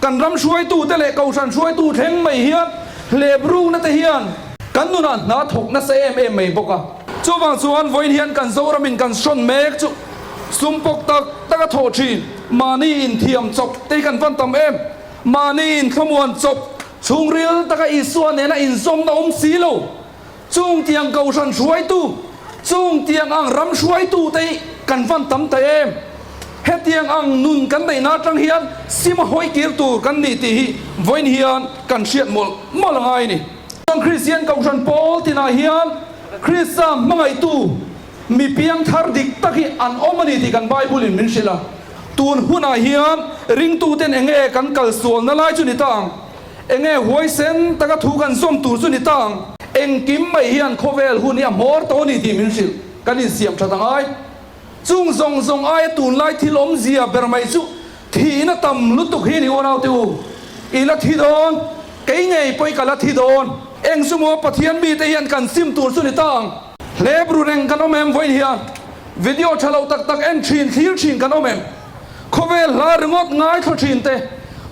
Kan ram hruaitute leh kohhran hruaitu thleng mai hian hlep rukna te hian kan nunah hna thawk nasa em em mai bawk a. Chuvang chuan vawiin hian kan Zoramin kan hrawn mek chu sum pawk tak tak a thawh thin. Mahni inthiam chawp te hi kan van tam em? Mahni inthlamuan chawp chhungril taka Isua nena inzawmna awm si lo. Chung tiang kohhran hruaitu, chung tiang ang ram hruaitu te hi kan van tam ta em? Hetiang ang nun kan neihna atang hian sim a hawi kir tur kan ni tih hi vawiin hian kan hriat mawlh mawlh a ngai a ni. Chuan Kristian kohhran pawl tinah hian Krista hmangaihtu mi piangthar dik tak hi an awm a ni tih kan Bible in min hrilh a. Tun hunah hian ringtuten enge kan kalsualna lai chu ni ta ang? Enge huaisen taka thu kan zawm tur chu ni ta ang. Engkim mai hian khawvel hun hi a hmawr tawh a ni tih min hrilh. Kan insiam that a ngai. Chung zawng zawng aia tunlai thil awmzia ber mai chu thihna tam lutuk hi ni unaute u. I la thi dawn, kei ngei pawh i ka la thi dawn. Eng chu maw Pathian mite hian kan sim tur chu ni ta ang. Hlep ru reng kan awm em vawiin hian video tha lo tak tak en thin thlir thin kan awm em? Khawvel hla ringawt ngaithla thin te,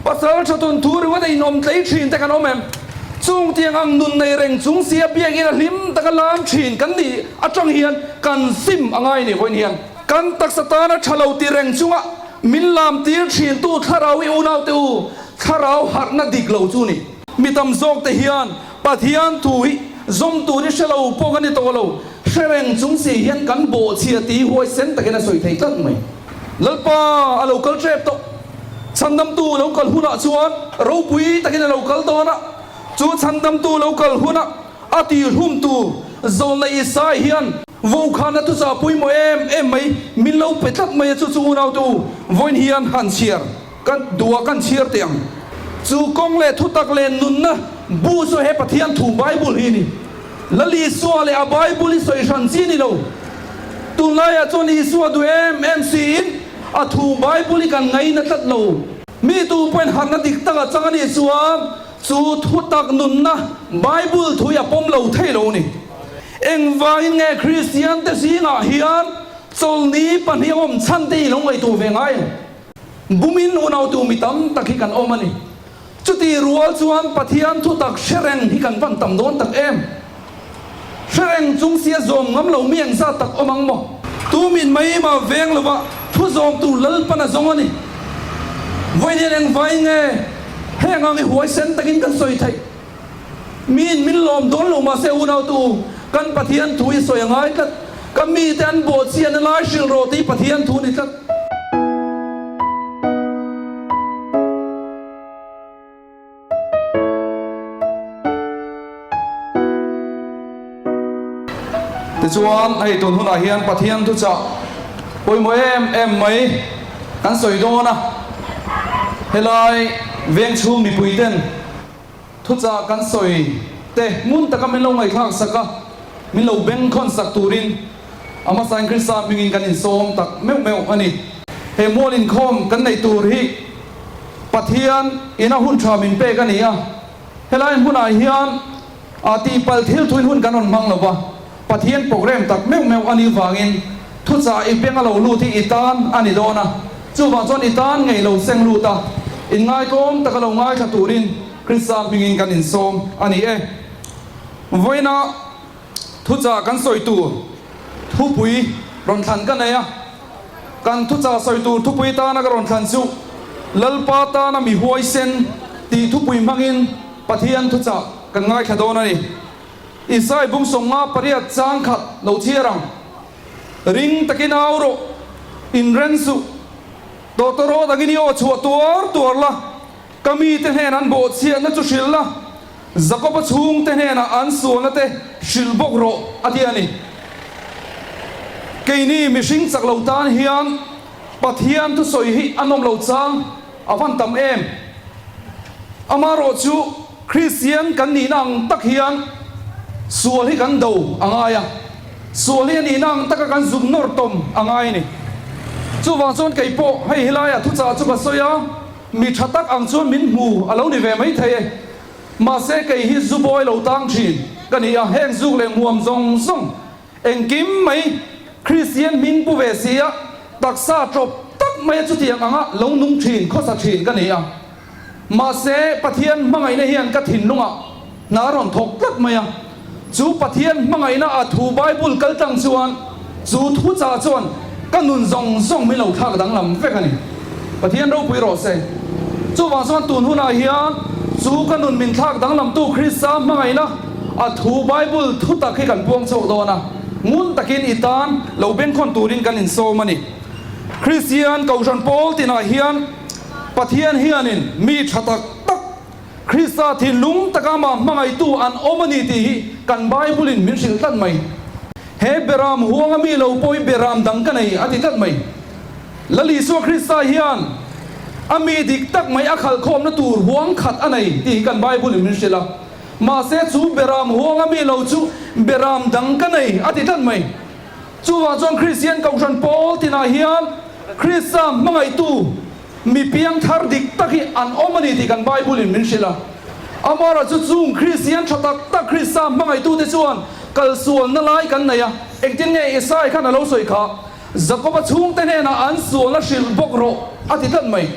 pasal tha tun thu ringawt a inawm tlei thin te kan awm em? Chung tiang ang nun nei reng chung sia biakin a hlim taka lam thin kan nih atang hian kan sim a ngai ni vawiin hian. Kan taksa tana tha lo ti reng chunga min lam tir thin tu thlarau i unaute u, thlarau harhna dik lo chu ni. Mi tam zawk te hian Pathian thu hi zawm tur i hre lo pawh kan ni tawh lo, hre reng chung si hian kan bawhchhia tih huaisen takin a sawi thei tlat mai. Lalpa a lo kal tep tawh. Chhandamtu lo kal hunah chuan ropui takin a lo kal dawn a, chu chhandamtu lo kal huna a tirhum tur Zawlna Isai hian vaukhana thuchah pawimawh em em mai min lo pe tlat mai a, chu chu unaute u vawiin hian han chhiar kan duh a, kan chhiar teh ang. Chu kawng leh thutak leh nunna bu chu he Pathian thu Bible hi a ni. Lal Isua leh a Bible hi sawi hran chi ni lo. Tunlaiah chuan Isua duh em em siin a thu Bible hi kan ngaina tlat lo. Mi tu pawhin harhna dik tak a chang a nih chuan chu thutak nunna Bible thu hi a pawm lo thei lo ni. Engvangin nge Kristiante zingah hian chawlni pahnih a awm chhan te hi lo ngaihtuah ve ngai ang? Bumin unautu mi tam tak hi kan awm a ni. Chuti rual chuan Pathian thutak hre reng hi kan van tam dawn tak em? Hre reng chung sia zawm ngam lo mi engzat tak awm ang maw? Tumin mai mah veng lova thu zawm tur Lalpan a zawng a ni. Vawiin engvai nge heng ang i huaisen takin kan sawi theih? Miin min lawm dawn lo mahse unautu u, kan Pathian thu i sawi a ngai tlat. Ka mite an bawhchiahna lai hrilh rawh tih Pathian thu ni tlat. Tichuan, hei tun hunah hian Pathian thuchah pawimawh em em mai kan sawi dawn a, helai veng chhung mipuiten thuchah kan sawi te ngun taka min lo ngaihthlak sak a, min lo bengkhawn sak turin A hmasain Krista hmingin kan insawm tak meuh meuh a ni. He mual inkhawm kan neih tur hi Pathian ina hun tha min pek a ni a. Helai hmunah hian a tihpalh thil thuin hun kan rawn hmang lo va, Pathian program tak meuh meuh a nih vangin thuchah i beng a lo lut hi i tan a ni dawn a. Chuvang chuan i tan ngei lo seng lut a, inngaikawm taka lo ngaithla turin Krista hmingin kan insawm a ni e. Vawiinah. Thuchah kan sawi tur thupui rawn thlan ka nei a, kan thuchah sawi tur thupui tana ka rawn thlan chu Lalpa tana mi huaisen tih thupui hmangin Pathian thuchah kan ngaithla dawn a ni. Isai bung 58 chang khat lo chhiar ang. Ring takin au rawh, inren suh, tawtawrawt angin i aw chhuah tuar tuar la, ka mite hnenah an bawhchhiatna chu hrilh la, Jakoba chhungte hnenah an sualna te hrilh bawk rawh, a ti a ni. Keini mihring chak lo tan hian Pathian thusawi hi a nawm lo chang a van tam em? Amaherawh chu Kristian kan nihna ang tak hian sual hi kan do a ngai a, sual hi a nihna ang taka kan zuk nawr tawm a ngai a ni. Chuvang chuan kei pawh hei helaiah thuchah chu ka sawi a. Mi tha tak ang chuan min hmu a lo ni ve mai thei e. Mahse kei hi zu bawi lo tang thin ka ni a, heng zuk leh hmuam zawng zawng engkim mai Kristian hming pu ve si a, taksa tawp tak mai a chutiang anga lo nung thin khawsa thin ka ni a. Mahse, Pathian hmangaihna hian ka thinlungah hna a rawn thawk tlat mai a. Chu Pathian hmangaihna a thu Bible kal tlang chuan chu thuchah chuan ka nun zawng zawng min lo thlak danglam vek a ni. Pathian ropui rawh se. Chuvang chuan tun hunah hian chu ka nun min thlak danglamtu Krista hmangaihna a thu Bible thutak hi kan puang chhuak dawn a, ngun takin i tan lo bengkhawn turin kan insawm a ni. Kristian Kohhran pawl tinah hian Pathian hianin mi tha tak tak, Krista thinlung taka amah hmangaihtu an awm a ni tih hi kan Bible-in min hrilh tlat mai. He beram huanga mi lo pawh hi beram dang ka nei a ti tlat mai. Lal Isua Krista hian a mi dik tak mai a khalhkhawmna tur huang khat a nei tih hi kan Bible-in min hrilh a. Mahse chu beram huanga mi lo chu beram dang ka nei a ti tlat mai. Chuvang chuan Kristian Kohhran pawl tinah hian Krista hmangaihtu mi piang thar dik tak hi an awm a ni tih kan Bible-in min hrilh a. Amara chu chung Kristian tha tak tak Krista hmangaihtute chuan kalsualna lai kan nei a. Engtin nge Isai khan a lo sawi kha? Jakoba chhungte hnenah an sualna hrilh bawk rawh a ti tlat mai.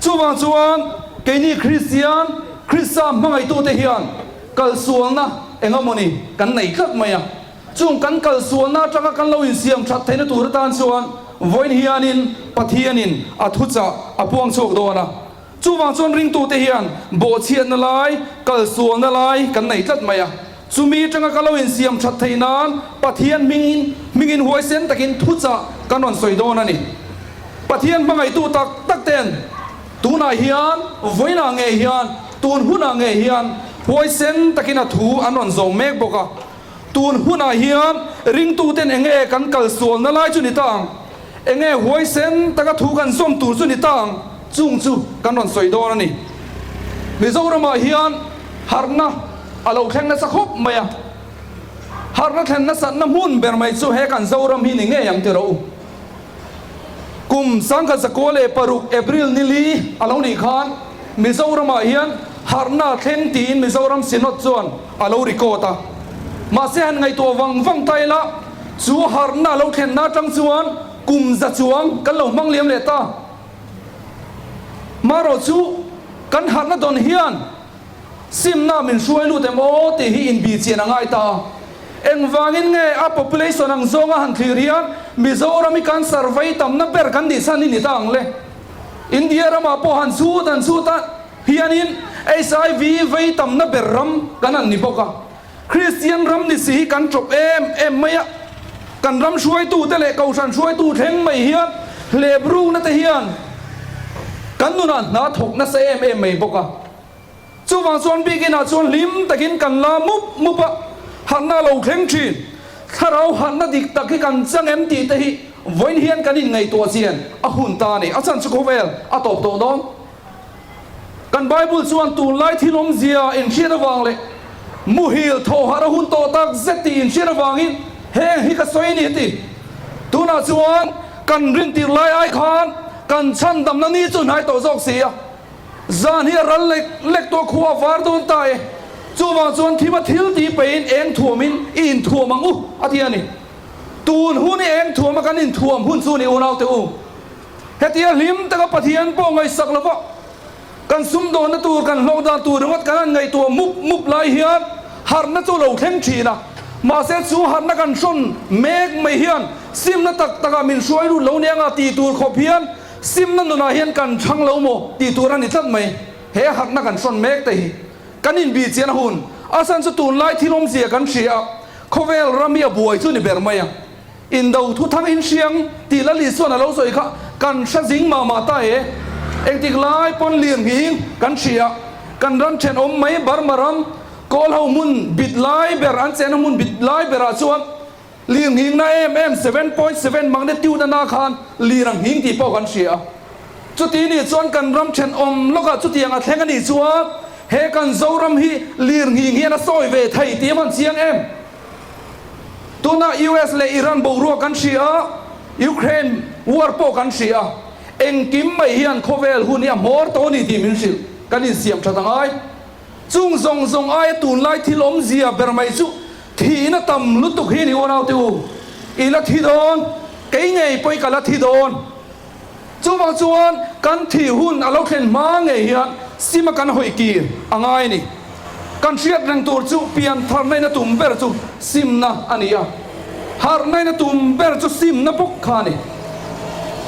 Chuvang chuan keini Kristian Krista hmangaihtute hian kalsualna engamawni kan nei tlat mai a. Chung kan kal sualna atanga kan lo insiam that theihna tur atan chuan vawiin hianin Pathianin a thuchah a puang chhuak dawn a. Chuvang chuan ringtute hian bawhchhiatna lai, kal sualna lai kan nei tlat mai a. Chumi atanga ka lo insiam that theih nan Pathian hmingin hmingin huaisen takin thuchah kan rawn sawi dawn a ni. Pathian hmangaihtu tak tak ten tunah hian, vawiinah ngei hian, tun hunah ngei hian huaisen takin a thu an rawn zawm mek bawk a. Tun hunah hian ringtuten enge kan kal sualna lai chu ni ta ang? Enge huaisen taka thu kan zawm tur chu ni ta ang? Chung chu kan rawn sawi dawn a ni. Mizoramah hian harhna a lo thleng nasa khawp mai a. Harhna thlen nasatna hmun ber mai chu he kan Zoram hi ni ngei ang ti rawh u. Kum 1906 April ni li a lo nih khan Mizoramah hian harhna thleng tiin Mizoram Synod chuan a lo record a. Mahse han ngaihtuah vang vang ta ila chu harhna a lo thlenna atang chuan kum za chuang kan lo hmang liam leh ta. Marawh chu kan harhna dawn hian Simna min hruai lut em aw tih hi inbihchian a ngai ta a. Engvangin nge a population ang zawnga han thlir hian Mizoram hi cancer vei tamna ber kan nih chhan hi ni ta ang le. India ramah pawh han chhut han chhut a hianin HIV vei tamna ber ram kan han ni bawk a. Kristian ram ni si hi kan ṭawp em em mai a. Kan ram hruaitute leh kohhran hruaitu thleng mai hian hlep rukna te hian kan nunah hna thawk nasa em em mai bawk a. Chuvang chuan biakinah chuan hlim takin kan la mup mup a, harhna a lo thleng thin. Thlarau harhna dik tak hi kan chang em tih te hi vawiin hian kan inngaihtuah chian a hun ta a ni. A chhan chu khawvel a tawp tawh dawn. Kan Bible chuan tunlai thil awmzia inhriat avang leh muhil thawhharh a hun tawh tak zet tih inhriat avangin heng hi ka sawi a ni a ti. Tunah chuan kan rintir lai ai khan kan chhandamna ni chu hnai tawh zawk si a. Zan hi a ral lek lek tawh khua a var dawn ta e. Chuvang chuan thima thil tih peihin eng thuamin i inthuam ang u a ti a ni. Tun hun i eng thuama kan inthuam hun chu ni unaute u. Hetia hlim taka Pathian pawh ngaihsak lova kan sumdawnna tur kan hlawk dan tur ringawt kan han ngaihtuah mup mup lai hian harhna chu lo thleng thin a. Mahse chu harhna kan hrawn mek mai hian simna tak takah min hruai lut lo nia nga tih tur khawp hian Simna nunah hian kan chhang lo maw tih tur a ni tlat mai. He harhna kan hrawn mek te hi kan inbih chian a hun. A chhan chu tunlai thil awmzia kan hria a, khawvel ram hi a buai chu ni ber mai a. Indo thu thang in hriang tih Lal Isuan a lo sawi kha kan hre zing mah mah ta e. Engtik lai pawn lir nghing kan hria a, kan ram thenawm mai Burma ram Kawl ho hmun bit lai ber an chenna hmun bit lai berah chuan Lir nghingna em em 7.7 magnitude a na khan lir a nghing tih pawh kan hria a. Chuti nih chuan kan ram thenawm lawkah chutiang a thleng a nih chuan he kan Zoram hi lir nghing hian a sawi ve thei tih a hman chiang em? Tunah US leh Iran boruak kan hria a, Ukraine war pawh kan hria a, engkim mai hian khawvel hun hi a hmawr tawh a ni tih min hrilh kan insiam that a ngai. Chung zawng zawng aia tunlai thil awmzia ber mai chu Thihna tam lutuk hi ni unaute u, i la thi dawn, kei ngei pawh i ka la thi dawn. Chuvang chuan kan thih hun a lo thlen hma ngei hian Sima kan hawi kir a ngai a ni. Kan hriat reng tur chu pian tharna in a tum ber chu simna a ni a, harhna in a tum ber chu simna bawk kha a ni.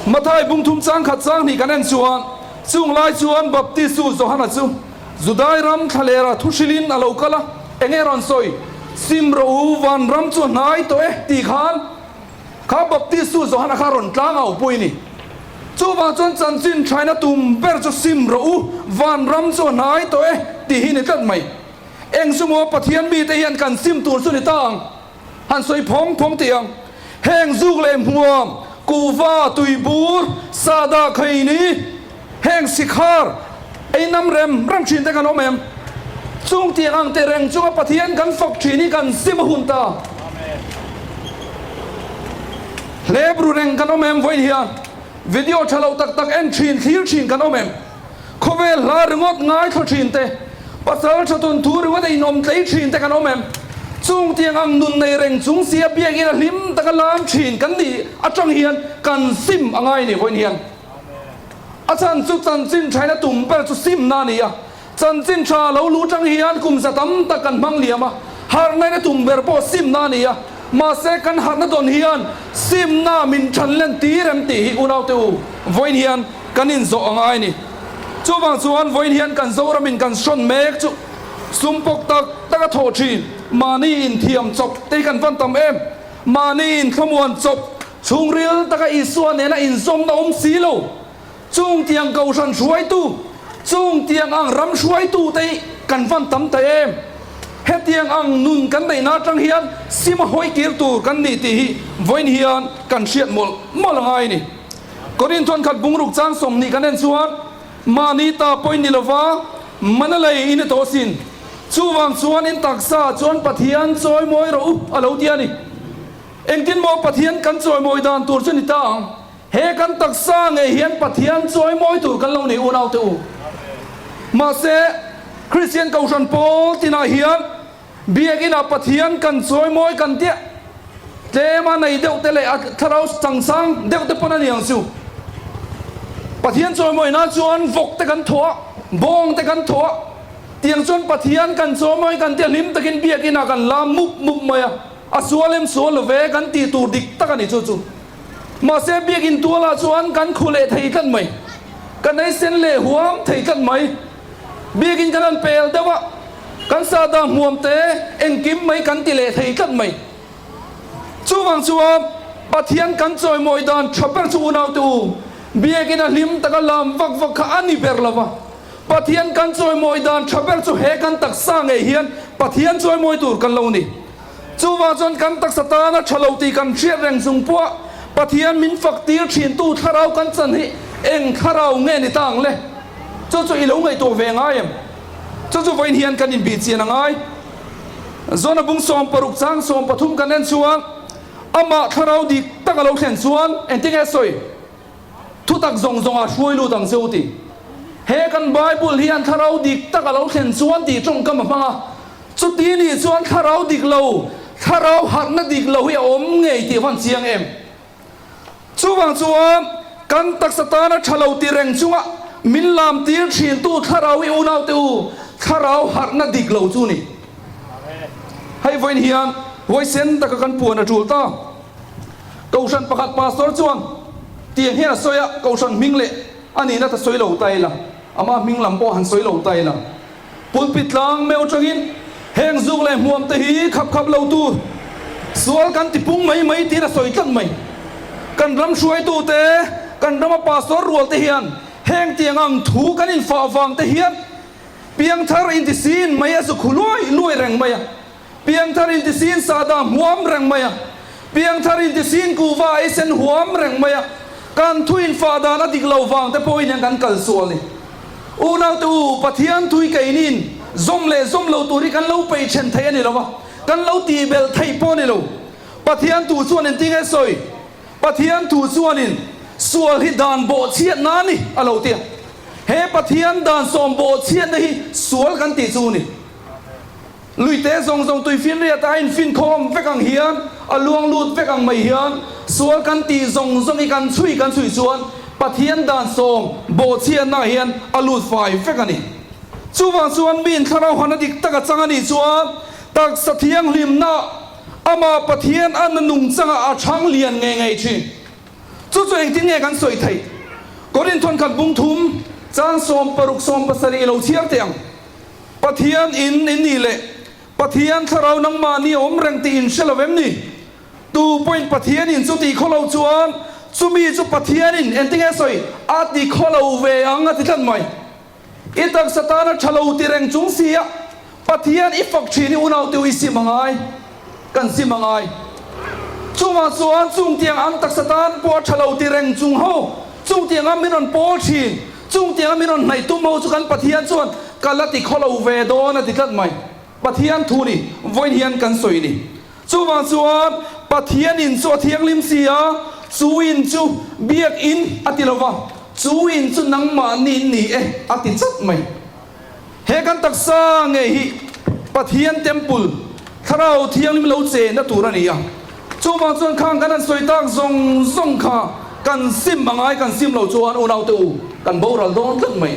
Mathai bungthum chang khat chang hnih kan en chuan chung lai chuan Baptistu Johana chu Judai ram thlalera thu hrilhin a lo kal a, eng nge rawn sawi? Sim rawh u, van ram chu a hnai tawh e tih khan Kha Baptistu Johana kha rawn tlang au pui a ni. Chuvang chuan chanchin thaina tum ber chu sim rawh u, vanram chu a hnai tawh e tih hi ni tlat mai. Eng chu maw Pathian mite hian kan sim tur chu ni ta ang? Han sawi phawng phawng tih ang. Heng zuk leh hmuam, kuhva, tuibur, sahdah khaini, Heng sikhar ei nam rem rem thin te kan awm em? Chung tiang ang te reng chunga Pathian kan fak thin hi kan sim a hun ta. Hlep ru reng kan awm em vawiin hian? Video tha lo tak tak en thin thlir thin kan awm em? Khawvel hla ringawt ngaithla thin te, pasal tha tawn thu ringawt a inawm tlei thin te kan awm em? Chung tiang ang nun nei reng chung sia biakina hlim taka lam thin kan nih atang hian kan sim a ngai a ni vawiin hian. A chhan chu chanchin thaina tum ber chu simna a ni a, chanchin tha lo luh tang hian kum za tam tak kan hmang liam a, harhnaina tum ber pawh simna a ni a, mahse kan harhna dawn hian simna min than len tir em tih hi unaute u vawiin hian kan inzawh a ngai a ni. Chuvang chuan vawiin hian kan Zoramin kan hrawn mek chu sum pawk tak tak a thawh thin, mahni inthiam chawp te hi kan van tam em, mahni inthlamuan chawp Chhungril taka Isua nena inzawmna awm si lo, chung tiang kohhran hruaitu, chung tiang ang ram hruaitute hi kan van tam ta em? Hetiang ang nun kan neihna atang hian sim a hawi kir tur kan ni tih hi vawiin hian kan hriat mawlh mawlh a ngai a ni. Korinth khat bungruk chang 20 kan en chuan, Mahni ta pawh in ni lova, mana lei in ni tawh asin. Chuvang chuan in taksa chuan Pathian chawimawi rawh u a lo ti a ni. Engtin maw Pathian kan chawimawi dan tur chu ni ta ang? He kan taksa ngei hian Pathian chawimawi tur kan lo nei unau te u. Mahse, Kristian Kohhran pawl tinah hian Biakinah Pathian kan chawimawi kan tiah tlema nei deuh te leh a thlarau changchang deuh te pawn a ni ang chu. Pathian chawimawi nan chuan vawk te kan thawh a, bawng te kan thawh a, tiang chuan Pathian kan chawimawi kan tiah hlim takin Biakinah kan lam mup mup mai a. A sual em sual lo ve kan tih tur dik tak a ni chu chu. Mahse biakin tualah chuan kan khu leh thei tlat mai. Kan ei sen leh huam thei tlat mai. Biakin kan han pel deuh a, kan sahdah hmuam te engkim mai kan ti leh thei tlat mai. Chuvang chuan Pathian kan chawimawi dan tha ber chu unaute u, biakin a hlim taka lam vak vak kha a ni ber lo va. Pathian kan chawimawi dan tha ber chu he kan taksa ngei hian Pathian chawimawi tur kan lo ni. Chuvang chuan kan taksa tana tha lo tih kan hriat reng chung pawh Pathian min fak tir thintu thlarau kan chan hi eng thlarau nge ni ta ang le? Chu chu i lo ngaihtuah ve ngai em? Chu chu vawiin hian kan inbih chian a ngai. Zona bung 60 chang 13 kan en chuan amah thlarau dik tak a lo thlen chuan engtin nge sawi? Thutak zawng zawng a hruai lut ang che u ti. He kan Bible hian thlarau dik tak a lo thlen chuan tih tawngkam a hmang a. Chuti nih chuan thlarau dik lo, thlarau harhna dik lo hi a awm ngei tih a van chiang em? Chuvang chuan kan taksa tana tha lo ti reng chunga min lam tir thintu thlarau hi unaute u, thlarau harhna dik lo chu ni. Hei vawiin hian huaisen taka kan puan a tul ta. Kohhran pakhat pastor chuan tiang hian a sawi a, Kohhran hming leh a nihna ta sawi lo ta ila, ama hming lam pawh han sawi lo ta ila. Pulpit tlang meuh atangin heng zuk leh hmuam te hi khap khap lo tur, sual kan ti pung mai mai tiin a sawi tlat mai. Kan ram hruaitu te, kan rama pastor rual te hian heng tiang ang thu kan infah vang te hian piangthar intisiin mai a zu khu luai luai reng mai a. Piangthar intisin sahdah hmuam reng mai a, piangthar intisin kuhva ei sen huam reng mai a, kan thu infah dan a dik lo vang te pawhin hian kan kal sual ni. Unaute u, Pathian thui keinin zawm leh zawm lo tur hi kan lo peih then thei a ni lo va, kan lo tih belh theih pawh a ni lo. Pathian thu chuan engtin nge sawi? Pathian thu chuanin sual hi dan bawhchhiatna a ni a lo ti a. He Pathian dan sawm bawhchhiatna hi sual kan tih chu ni. Luite zawng zawng tuifinriat a infin khawm vek ang hian, a luang lut vek ang mai hian, sual kan tih zawng zawng hi kan chhui kan chhui chuan Pathian dan sawm bawhchhiatna hian a lut fai vek a ni. Chuvang chuan miin thlarau hana dik tak a chang a nih chuan taksa thianghlimna amah Pathian a na nungchangah a chhang lian ngei ngei thin. Chu chu engtin nge kan sawi theih? Korinth thawnkhat bung thum chang 60 70 i lo chhiar teh ang. Pathian in in nih leh Pathian thlarau nangmahni a awm reng tih in hre lo em ni? Tu pawhin Pathian in chu ti khaw lo chuan chumi chu Pathian in engtinge sawi a ti khaw lo ve ang a ti tlat mai. I taksa tana tha lo ti reng chung si a, Pathian i fak thin i unau teu i sim a ngai, kan sim a ngai. Chungah chuan chung tiang ang taksa tan pawh a tha lo ti reng chung ho, chung tianga min rawn pawl thin, chung tianga min rawn hnaih tum ho chu kan Pathian chuan ka la ti khaw lo ve dawn a ti tlat mai. Pathian thu ni vawiin hian kan sawi ni. Chuvang chuan Pathian in chu a thianghlim si a, chu in chu biak in a ti lo va, chu in chu nangmahni in ni e a ti chat mai. He kan taksa ngei hi Pathian temple, Thlarau Thianghlim lo chenna tur a ni a. Chuvang chuan khang kan han sawi tak zawng zawng kha kan sim a ngai, kan sim lo chuan unaute u kan boral dawn tlat mai.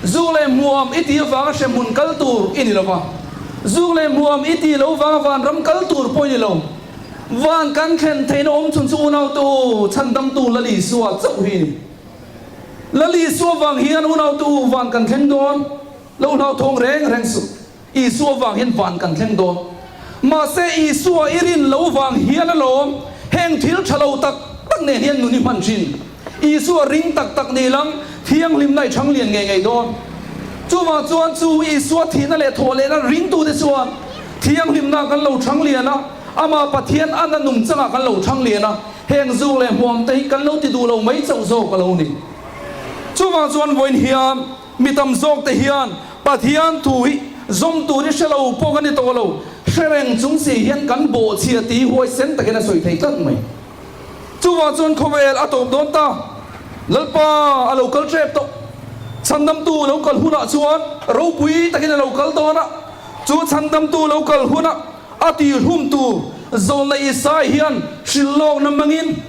Zuk leh hmuam i tih avanga hremhmun kal tur i ni lo va, zuk leh hmuam i tih lo vanga vanram kal tur pawh i ni lo. Van kan thlen theihna awm chhun chu unaute u chhandamtu Lal Isua chauh hi a ni. Lal Isua vang hian unaute u van kan thleng dawn, lo hlauthawng reng reng suh. Isua vang hian van kan thleng dawn. Mahse Isua i rin lo vang hian alawm heng thil tha lo tak tak nen hian nun i hman thin. Isua ring tak tak ni lang thianghlimna i chhang lian ngei ngei dawn. Chuvang chuan chu Isua thihna leh thawh lehna ringtute chuan thianghlimna kan lo chhang lian a, amah Pathian a na nungchangah kan lo chhang lian a, heng zuk leh hmuam te hi kan lo ti duh lo mai chauh zawk a lo ni. Chuvang chuan vawiin hian Mi tam zawk te hian Pathian thu hi zawm tur hi hre lo pawh kan ni tawh lo, hre reng chung si hian kan bawhchhia tih hi huaisen takin a sawi thei tlat mai. Chuvang chuan khawvel a tawp dawn ta, Lalpa a lo kal tep tawh, chhandamtu lo kal hunah chuan ropui takin a lo kal dawn a, chu chhandamtu lo kal hunah a tihhlum tur Zawlna Isai hian hrilhlawkna hmangin,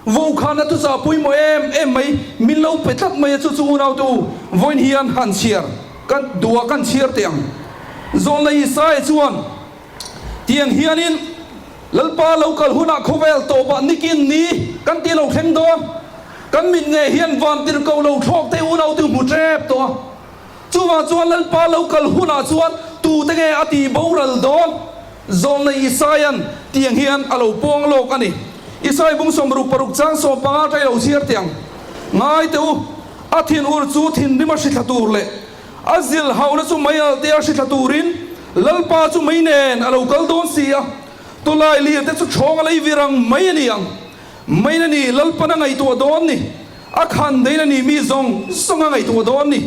Vawkhan a thuchah pawimawh em em mai, min lo pe tlat mai a chu chu unaute u, vawiin hian han chhiar kan duh a kan chhiar teh ang. Zawlna Isaia chuan tiang hianin Lalpa lo kal hunah khawvel tawpah nikin ni kan tih lo thleng dawn, kan mit ngei hian van tirhkoh lo thlawk te unaute u hmu tep tawh a. Chuvang chuan Lalpa lo kal hunah chuan tute nge a tih boral dawn? Zawlnei Isaia'n tiang hian a lo puang lawk a ni. Isai bung 66 chang 15 ṭai lo chhiar teh ang. Ngai teh u, a thin ur chu thinrim a hrithla tur leh a zil hauhna chu mei al te a hrithla turin Lalpa chu mei nen a lo kal dawn si a, tawlai lir te chu ṭhawng a lei vir ang mai a ni ang. Mei na ni Lalpan a ngaihtuah dawn ni. A khan dain a ni mi zawng zawng a ngaihtuah dawn ni.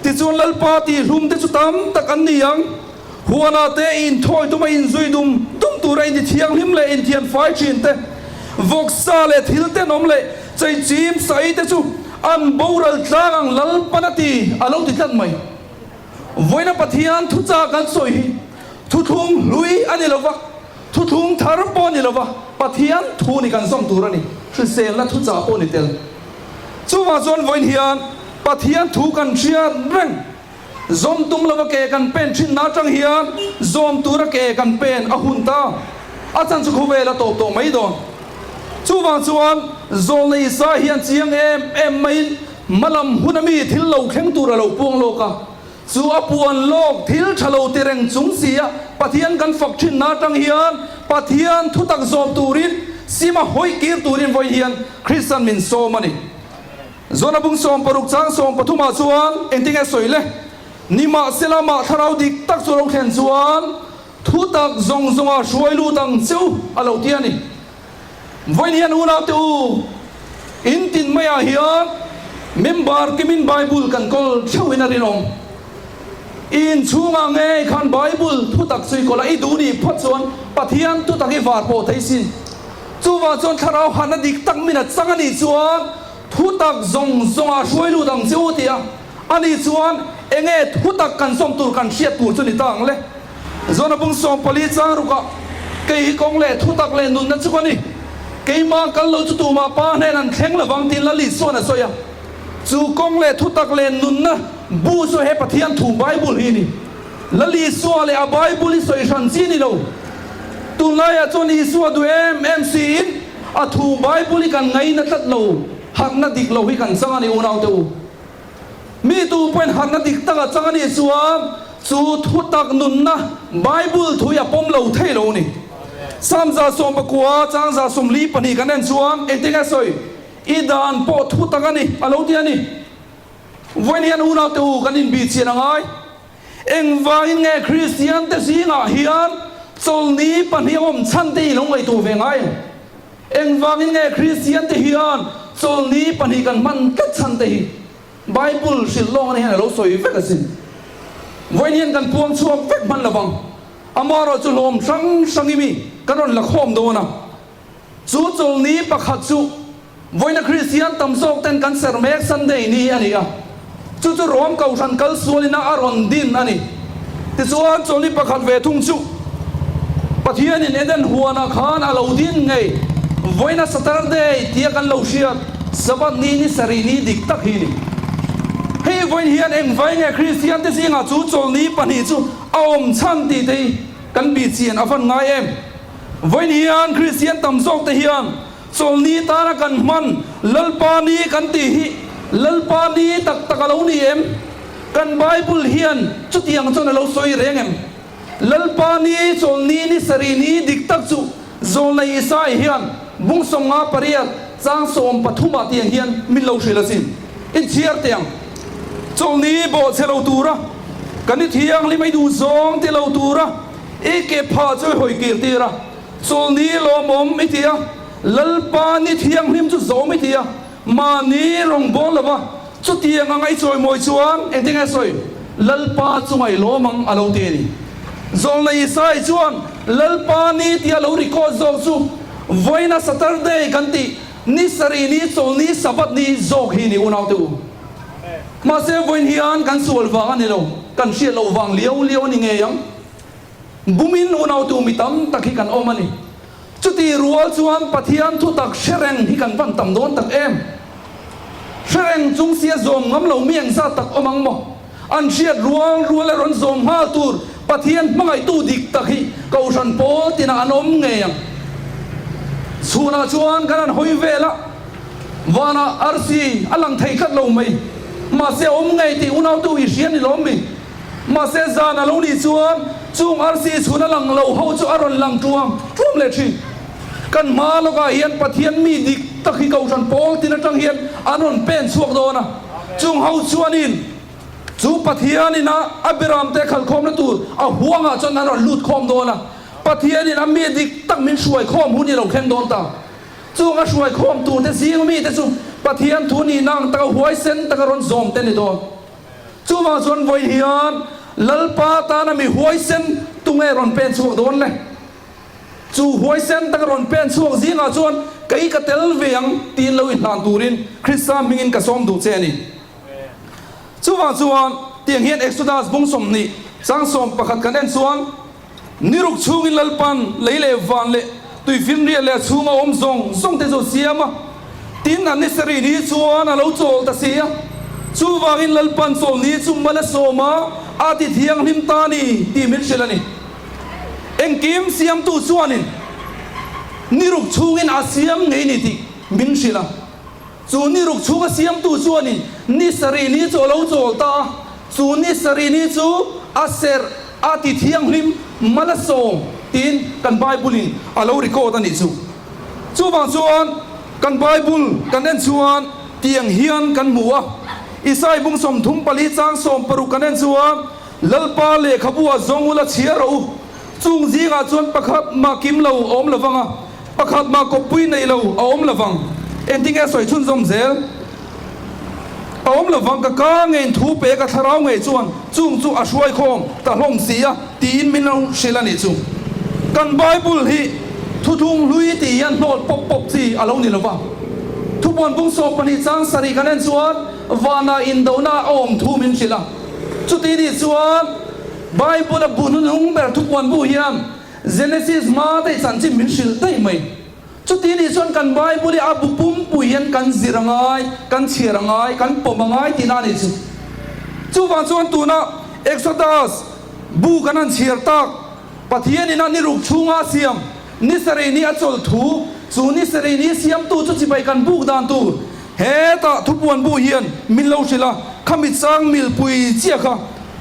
Tichuan Lalpa tihhlum te chu tam tak an ni ang. Huanah te inthawi tuma inzui dum dum tura intithianghlim leh inthianfai thin te, vawksa leh thil tenawm leh cheichim sai te chu an boral tlang ang Lalpan a ti a lo ti tlat mai. Vawiina Pathian thuchah kan sawi hi thuthlung hlui a ni lova, thuthlung thar pawh a ni lova, Pathian thu ni kan zawm tur a ni, hriselna thuchah pawh ni tel. Chuvang chuan vawiin hian Pathian thu kan hriat reng, zawm tum lova ke kan pen thinna atang hian zawm tura ke kan pen a hun ta, a chan chu khawvel a tawp tawh mai dawn. Chuvang chuan Zawlna Isaiah hian chiang em em maiin Hmalam huna mi thil lo thleng tur a lo puang lawk a, chu a puan lawk thil tha lo ti reng chung si a Pathian kan fak thinna atang hian Pathian thutak zawm turin sim a hawi kir turin vawi hian Kristian min sawm a ni. Zona bung 60 chang 13 ah chuan engtinge sawi le? Nimahsela mah thlarau dik tak chu lo thlen chuan thutak zawng zawnga hruai lut ang che u a lo ti a ni. Vawiin hian unaute u, in tin maiah hian member kimin Bible kan kawl theuhin a rinawm. I inchhungah ngei khan Bible thutak chu i kawl a, i duh nih phawt chuan Pathian thutak i var pawh thei sin. Chuvang chuan thlarau hana dik tak min a chang a nih chuan thutak zawng zawngah hruai lut ang che u tia a nih chuan enge thutak kan zawm tur kan hriat tur chu ni ta ang le. Zona bung 14 chang rukah, Kei hi kawng leh thutak leh nunna chu ka ni. Keimah kal lo chu tumah pa hnen an thleng lovang tiin Lal Isuan a sawi a. Chu kawng leh thutak leh nunna Bu chu he Pathian thu Bible hi a ni. Lal Isua leh a Bible hi sawi hran chi a ni lo. Tunlaiah chuan Isua duh em em siin a thu Bible hi kan ngaina tlat lo, harhna dik lo hi kan chang a ni unaute u. Mi tu pawhin harhna dik tak a chang a nih chuan chu thutak nunna Bible thu hi a pawm lo thei lo a ni. Psalm 119 chang 42 kan en chuan engtin nge sawi? I dan pawh thutak a ni a lo ti a ni. Vawiin hian unaute u kan inbih chian a ngai. Engvangin nge Kristian te zingah hian chawlni pahnih a awm chhan te i lo ngaihtuah ve ngai em? Engvangin nge Kristian te hian chawlni pahnih kan hman tlat chhan te hi Bible hrilh lawng a ni hian a lo sawi vek asin. Vawiin hian kan puang chhuak vek hman lovang. Amaherawhchu hlawm hrang hrang i mi kan rawn la khawm dawn a. Chu chawlni pakhat chu vawiina Kristian tam zawk ten kan serh mek Sunday ni a ni a, chu chu Rom Kohhran kal sualina a rawn din a ni. Tichuan chawlni pakhat ve thung chu Pathianin Eden huanah khan a lo din ngei vawiina Saturday tia kan lo hriat Sabbath ni ni sarih ni dik tak hi a ni. Hei vawiin hian engvai nge Kristian te zingah chu chawlni pahnih chu a awm chhan tih te hi kan bihchian a van ngai em? Vawiin hian Kristian tam zawk te hian chawlni tana kan hman Lalpa ni kan tih hi Lalpa ni tak tak a lo ni em? Kan Bible hian chutiang chuan a lo sawi reng em? Lalpa ni, chawlni ni sarih ni dik tak chu Zawlnei Isai hian bung 58 chang 13 ah tiang hian min lo hrilh asin. Inchhiar teh ang. Chawlni bawhchhe lo tura kan i thianghlim ei duh zawng ti lo tura I ke phah chu i hawi kir tir a, chulni lawmawm i ti a, Lalpa ni thianghlim chu zawm i ti a, mahni rawngbâwl lo va, chutiang anga i chawimawi chuan engtin nge sawi? Lalpa chunga i lawm ang a lo ti a ni. Zawlna Isai chuan Lalpa ni tia lo record zawk chu vawiina Saturday kan tih ni sarih ni chawlni Sabbath ni zawk hi ni unaute u. Mahse vawiin hian kan sual vang a ni lo, kan hriat loh vang liau liau a ni ngei ang. Bumin unautu mi tam tak hi kan awm a ni. Chuti rual chuan Pathian thutak hre reng hi kan van tam dawn tak em? Hre reng chung sia zawm ngam lo mi engzat tak awm ang maw? An hriat rual rual a rawn zawm nghal tur Pathian hmangaihtu dik tak hi Kohhran pawl tinah an awm ngei ang. Chhunah chuan kan han hawi vel a, vanah arsi a lang thei tlat lo mai. Mahse a awm ngei tih unautu i hria ni lawm mi? Mahse zan a lo nih chuan chung arsi chhun a lang lo ho chu a rawn lang tuam tuam leh thin. Kan hma lawkah hian Pathian mi dik tak hi Kohhran pawl tin atang hian an rawn pen chhuak dawn a. Chung ho chuanin chu Pathianin a a beramte khalhkhawmna tur a huangah chuan an rawn lut khawm dawn a. Pathianin a mi dik tak min hruai khawm hun i lo thleng dawn ta. Chung a hruai khawm turte zing mite chu Pathian thu nihna ang taka huaisen taka rawn zawm te ni dawn. Chuvang chuan vawi hian Lalpa tana mi huaisen tunge rawn pen chhuak dawn le? Chu huaisen taka rawn pen chhuak zingah chuan kei ka tel ve ang tiin lo inhlan turin Krista hmingin ka sawm duh che a ni. Chuvang chuan tiang hian Exodus bung 20 chang 11 kan en chuan, Ni ruk chhungin Lalpan lei leh van leh tuifinriat leh a chhunga awm zawng zawng te chu a siam a, tin a ni sarih ni chuan a lo chawl ta si a. Chuvangin Lalpan chawl ni chu mal a sawm a, a ti thianghlim ta a ni tih min hrilh a ni. Engkim siamtu chuanin ni ruk chhungin a siam ngei ni tih min hrilh a. Chu ni ruk chhunga siamtu chuanin ni sarih ni chu a lo chawl ta a, chu ni sarih ni chu a serh a ti thianghlim mal a sawm tiin kan Bible-in a lo record a nih chu. Chuvang chuan kan Bible kan en chuan tiang hian kan hmu a, Isai bung 34 chang 16 kan en chuan, Lalpa lehkhabu ah zawng ula chhiar rawh u, chung zingah chuan pakhat mah kim lo a awm lovang a, Pakhat mah kawppui nei lo a awm lovang. Engtin nge sawi chhunzawm zel? A awm lovang, ka ka ngeiin thu pe ka thlarau ngei chuan chung chu a hruai khawm ta hlawm si a tiin min lo hrilh a nih chu. Kan Bible hi thuthlung hlui tih hian hnawl pawp pawp chi a lo ni lova. Thupuan bung 12 chang sarih kan en chuan vanah indona a awm thu min hrilh a. Chuti nih chuan Bible a bu hnuhnung ber thupuan bu hian Genesis hma daih chanchin min hrilh daih mai. Chuti nih chuan kan Bible hi a bu pumpui hian kan zir a ngai, kan chhiar a ngai, kan pawm a ngai tihna a nih chu. Chuvang chuan tuna Exodus bu kan han chhiar tak, Pathianin a ni ruk chhunga a siam ni sarih ni a chawlh thu, chu ni sarih ni siamtu chu chibai kan buk dan tur hetah thupuan bu hian min lo hrilh a, khami chang milpui chiah kha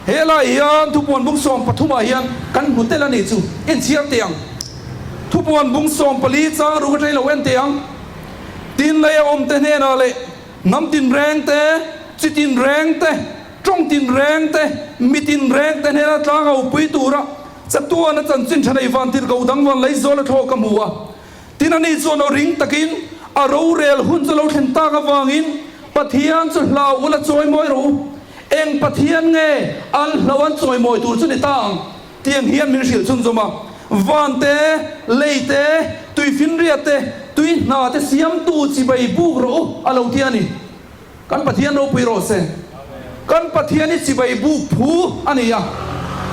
helai hian thupuan bung 13 ah hian kan hmu tel a nih chu inchhiar teh ang. Thupuan bung 14 chang ruk atangin lo en teh ang. Tin lei a awm te hnenah leh hnam tinreng te, chi tinreng te, Tawng tinreng te, mi tinreng te hnena tlang a upui tura chatuana chanchin tha nei van tirhko dang van lei zawl a thlawh ka hmu a. Tin ani chuan aw ring takin a rorel hun chu lo thlen tak avangin Pathian chu hlau ula chawimawi rawh u. Eng Pathian nge an hlau an chawimawi tur chu ni ta ang tiang hian min hrilh chhunzawm a. Van te, lei te, tuifinriat te, tui hna te siamtu chibai buk rawh u a lo ti a ni. Kan Pathian ropui rawh se. Kan Pathian hi chibai buk phu a ni a.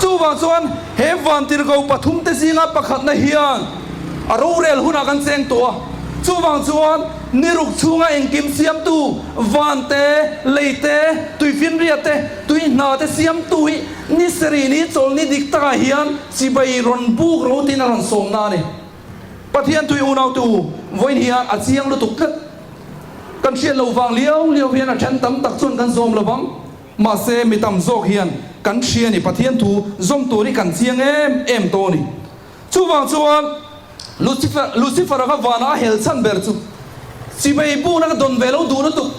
Chuvang chuan he vantirhko pathumte zinga pakhatna hian a rorel hunah kan cheng tawh a. Chuvang chuan ni ruk chhunga engkim siamtu van te, lei te, tuifinriat te, tui hna te siamtu hi ni sarih ni chawlhni dik takah hian chibai rawn buk ro tiin a rawn sawmna a ni. Pathian tui unaute u, vawiin hian a chiang lutuk tlat. Kan hriat loh vang liau liau hian a then tam tak chuan kan zawm lo vang. Mahse, mi tam zawk hian kan hria ni, Pathian thu zawm tur hi kan chiang em em tawh a ni. Chuvang chuan Lucifer, Lucifer-a kha vanah a hel chhan ber chu chibei bukna ka dawn ve lo duh lutuk,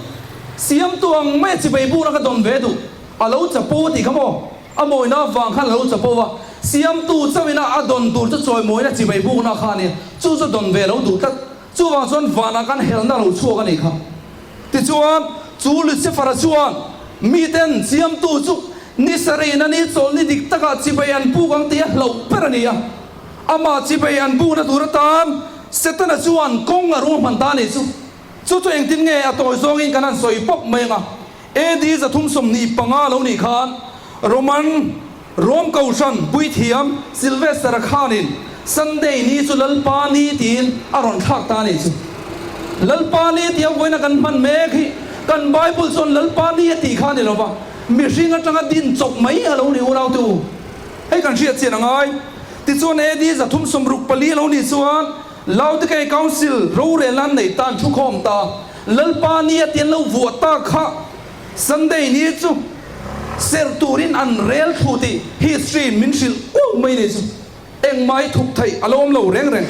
siamtu ang maia chibei bukna ka dawn ve duh, a lo chapo tih kha maw? A mawina vang khan a lo chapo a, siamtu chauhina a dawn tur chu chawimawina chibei bukna kha a ni, chu chu dawn ve lo duh tlat. Chuvang chuan vanah kan helna lo chhuak a nih kha. Tichuan, chu Lucifer-a chuan miten siamtu chu ni sarihna ni chawlhni dik takah chibei an buk ang tih a hlauh ber a ni a. Amah chibei an bukna tur atan Setana chuan kawng a ruahman ta a nih chu. Chu chu engtin nge a tawi zawngin kan han sawi pawp mai ang a. AD 325 lo nih khan Roman Rom Kohhran Puithiam Sylvester-a khanin Sunday ni chu Lalpa ni tiin a rawn thlak ta a nih chu. Lalpa ni tia vawiina kan hman mek hi kan Bible chuan Lalpa ni a tih kha a ni lo va, mihring atanga din chawp mai a lo ni unaute u. Hei kan hriat chian a ngai. Tichuan AD 364 lo nih chuan Laodikei Council rorelna an neih tan thukhawm ta. Lalpa ni a tian lo vuah ta kha Sunday ni chu serh turin an rel thlu tih history min hrilh uau mai ni chu engmah hi thuk theih a lo awm lo reng reng.